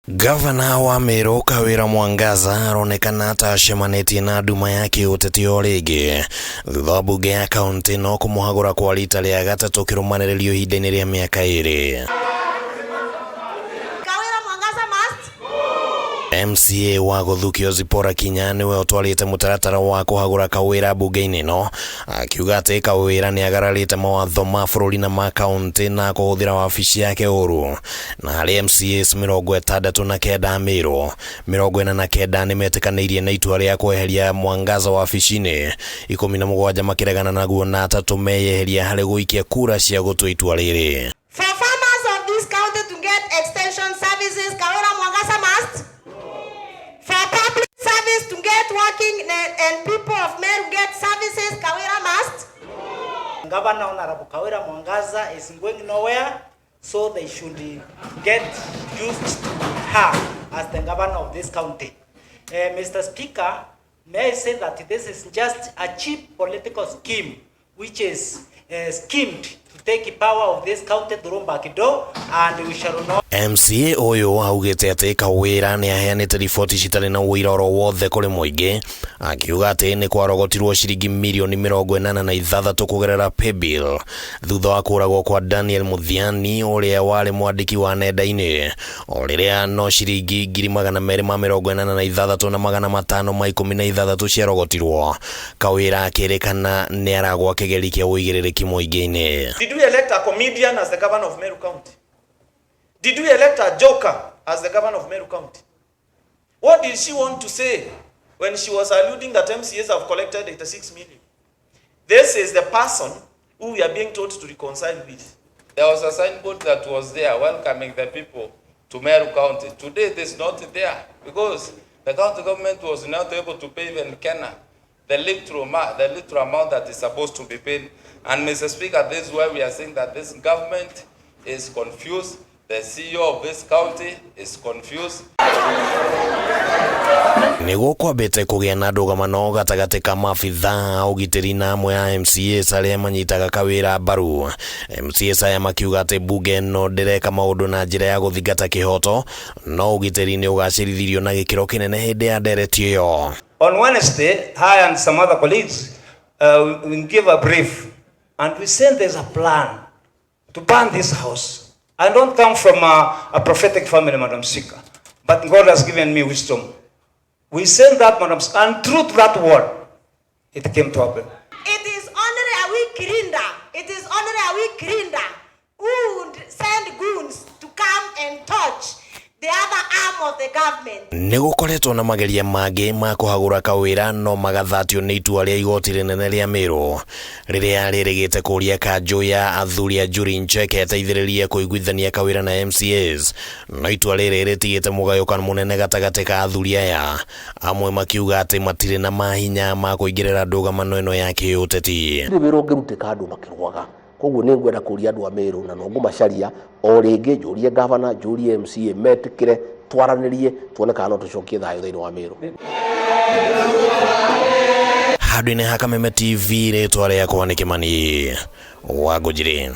Gavana wa Meru Kawira Mwangaza aronekana ta acemanĩtie na nduma ya kĩũteti o rĩngĩ thutha wa mbunge ya kaunti no kũmũhagũra kwa rita rĩa gatatũ kĩrũmanĩrĩrio ihinda-inĩ rĩa mĩaka ĩrĩ. Kawira Mwangaza must MCA wa gũthukio Zipporah Kinya nĩwe ũtwarĩte mũtaratara wa kũhagũra Kawĩra mbunge-inĩ ĩno, akiuga atĩ Kawĩra nĩ agararĩte mawatho ma bũrũri na ma kaunti na kũhũthĩra wabici yake ũru. Na harĩ MCAs 69 a Meru, 49 nĩ metĩkanĩirie na itua rĩa kweheria Mwangaza wabici-inĩ, 17 makĩregana naguo na atatũ meyeheria harĩ gũikia kura cia gũtua itua rĩrĩ. For farmers of this county to get extension services, Kawira Mwangaza must. For public service to get working and people of Meru get services, Kawira must. Governor Honorable Kawira Mwangaza is going nowhere, so they should get used to her as the governor of this county. Mr. Speaker, may I say that this is just a cheap political scheme which is schemed to take power of this county through back door, and we shall not. MCA ũyũ augĩte atĩ Kawĩra nĩ aheanĩte riboti citarĩ na ũira oro wothe kũrĩ mũingĩ, akiuga atĩ nĩ kwarogotirwo ciringi mirioni 86 kũgerera paybill thutha wa kũragwo kwa Daniel Muthiani ũrĩa warĩ mwandĩki wa nenda-inĩ, o rĩrĩa no ciringi 286,516 ciarogotirwo. Kawĩra akĩrĩkana nĩ aragwa kĩgeri kĩa ũigĩrĩrĩki mũingĩ-inĩ. Did we elect a comedian as the governor of Meru County? Did we elect a joker as the governor of Meru County? What did she want to say when she was alluding that MCAs have collected 86 million? This is the person who we are being told to reconcile with. There was a signboard that was there welcoming the people to Meru County. Today it is not there because the county government was not able to pay even KeNHA the little amount that is supposed to be paid. And Mr. Speaker, this is why we are saying that this government is confused. The CEO of this county is confused. Nĩguo kwambĩte kũgĩa na ndũgamano gatagatĩ ka maabitha a ũgitĩri na amwe a MCAs arĩa manyitaga Kawĩra mbaru. MCAs aya makiuga atĩ mbunge ĩno ndĩreka maũndũ na njĩra ya gũthingata kĩhoto, no ũgitĩri nĩ ũgacĩrithirio na gĩkĩro kĩnene hĩndĩ ya ndereti ĩyo. On Wednesday, I and some other colleagues we give a brief, and we said there's a plan to burn this house. I don't come from a prophetic family, Madam Speaker, but God has given me wisdom. We sent that, Madam Speaker, and through that word, it came to happen. It is only a weak leader. It is only a weak leader who would send goons to come and touch the other arm of the government. Nĩ gũkoretwo na mageria mangĩ ma kũhagũra Kawĩra no magathatio nĩ itua rĩa igoti rĩnene rĩa Meru rĩrĩa rĩrĩgĩte kũria kanjũ ya athuri a Njuri Ncheke ĩteithĩrĩrie kũiguithania Kawĩra na MCAs, no itua rĩrĩ rĩtigĩte mũgayũkano mũnene gatagatĩ ka athuri aya, amwe makiuga atĩ matirĩ na mahinya ma kũingĩrĩra ndũgamano ĩno ya kĩũteti. Nĩ wĩra ũngĩrutĩka andũ makĩrũaga, koguo nĩ ngwenda kũria andũ a Meru na no ngũmacaria o rĩngĩ, njũrie gavana, njũrie MCA metĩkĩre twaranĩrie tuone kana no tũcokie thayũ thĩinĩ wa Meru. Handũ-inĩ ha Kameme TV, rĩtwa rĩakwa nĩ Kĩmani wa Ngũnjiri.